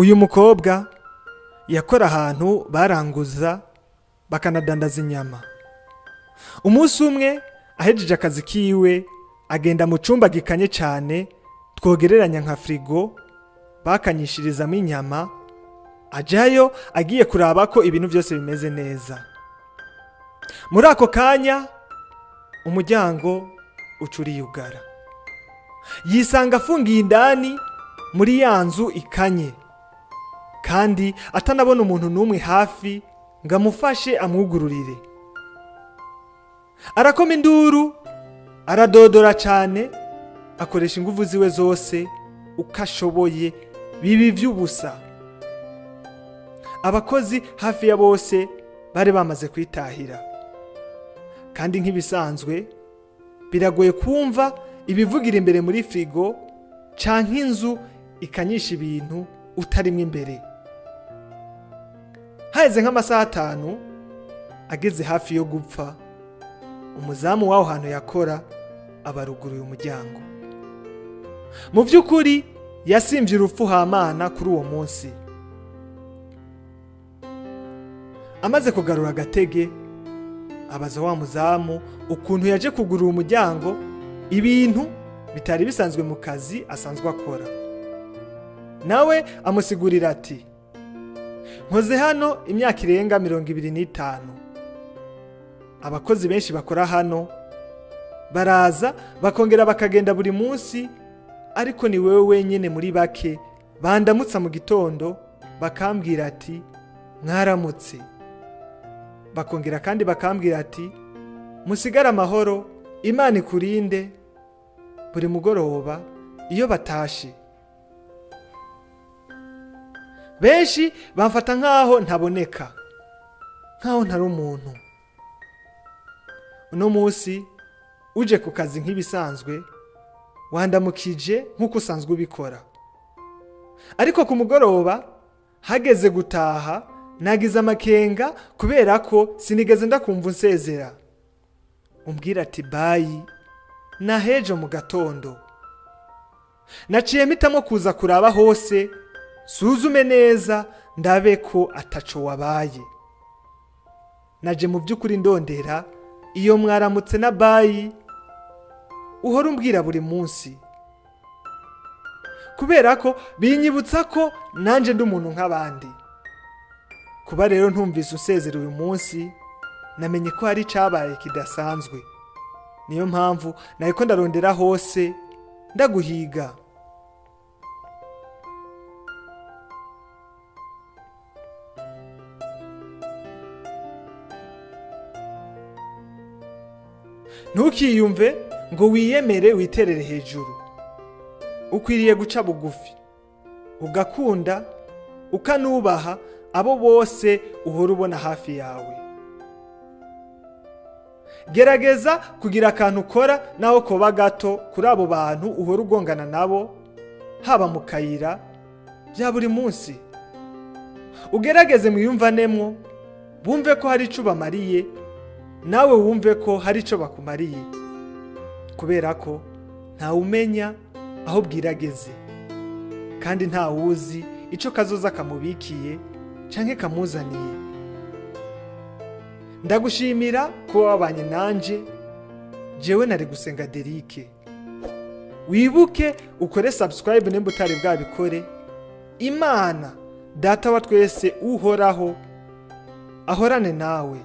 Uyu mukobwa yakora ahantu baranguza bakanadandaza inyama. Umunsi umwe ahejeje akazi kiwe agenda mu cyumba gikanye cyane twogereranya nka firigo bakanyishirizamo inyama, ajyayo agiye kuraba ko ibintu byose bimeze neza. Muri ako kanya umuryango uca uriyugara, yisanga afungiye indani muri ya nzu ikanye kandi atanabona umuntu n'umwe hafi ngo amufashe amwugururire. Arakoma induru, aradodora cyane, akoresha ingufu ziwe zose uko ashoboye, biba iby'ubusa. Abakozi hafi ya bose bari bamaze kwitahira, kandi nk'ibisanzwe biragoye kumva ibivugira imbere muri firigo canke inzu ikanyisha ibintu utarimo imbere. Haheze nk'amasaha 5 ageze hafi yo gupfa, umuzamu w'aho hantu yakora abaruguruye umuryango. Mu by'ukuri yasimvye urupfu hamana kuri uwo munsi. Amaze kugarura agatege abaza wa muzamu ukuntu yaje kugurura umuryango, ibintu bitari bisanzwe mu kazi asanzwe akora. Nawe amusigurira ati: nkoze hano imyaka irenga 25, abakozi benshi bakora hano baraza bakongera bakagenda buri munsi, ariko ni wewe wenyine muri bake bandamutsa mu gitondo bakambwira ati mwaramutse, bakongera kandi bakambwira ati musigare amahoro, Imana ikurinde, buri mugoroba iyo batashe. Benshi bamfata nk'aho ntaboneka, nk'aho ntari umuntu. Uno munsi uje ku kazi nk'ibisanzwe, wandamukije nk'uko usanzwe ubikora, ariko ku mugoroba hageze gutaha nagize amakenga kubera ko sinigeze ndakumva unsezera, umbwira ati bayi nahejo mu gatondo. Naciye mpitamo kuza kuraba hose, suzume neza ndabe ko ataco wabaye. Naje mu by'ukuri ndondera iyo mwaramutse na bayi uhora umbwira buri munsi, kubera ko binyibutsa ko nanje ndi umuntu nk'abandi. Kuba rero ntumvise usezera uyu munsi, namenye ko hari icabaye kidasanzwe. Niyo mpamvu nariko ndarondera hose ndaguhiga. Ntukiyumve ngo wiyemere witerere hejuru. Ukwiriye guca bugufi, ugakunda, ukanubaha abo bose uhora ubona hafi yawe. Gerageza kugira akantu ukora naho koba gato kuri abo bantu uhora ugongana nabo, haba mu kayira bya buri munsi. Ugerageze mwiyumvanemwo, bumve ko hari ico ubamariye, nawe wumve ko hari ico bakumariye, kubera ko ntawumenya aho bwirageze, kandi ntawuzi ico kazoza kamubikiye canke kamuzaniye. Ndagushimira kuba wabanye nanje, jewe nari gusenga Derike. Wibuke ukore subscribe nimba utari bwabikore. Imana data wa twese uhoraho ahorane nawe.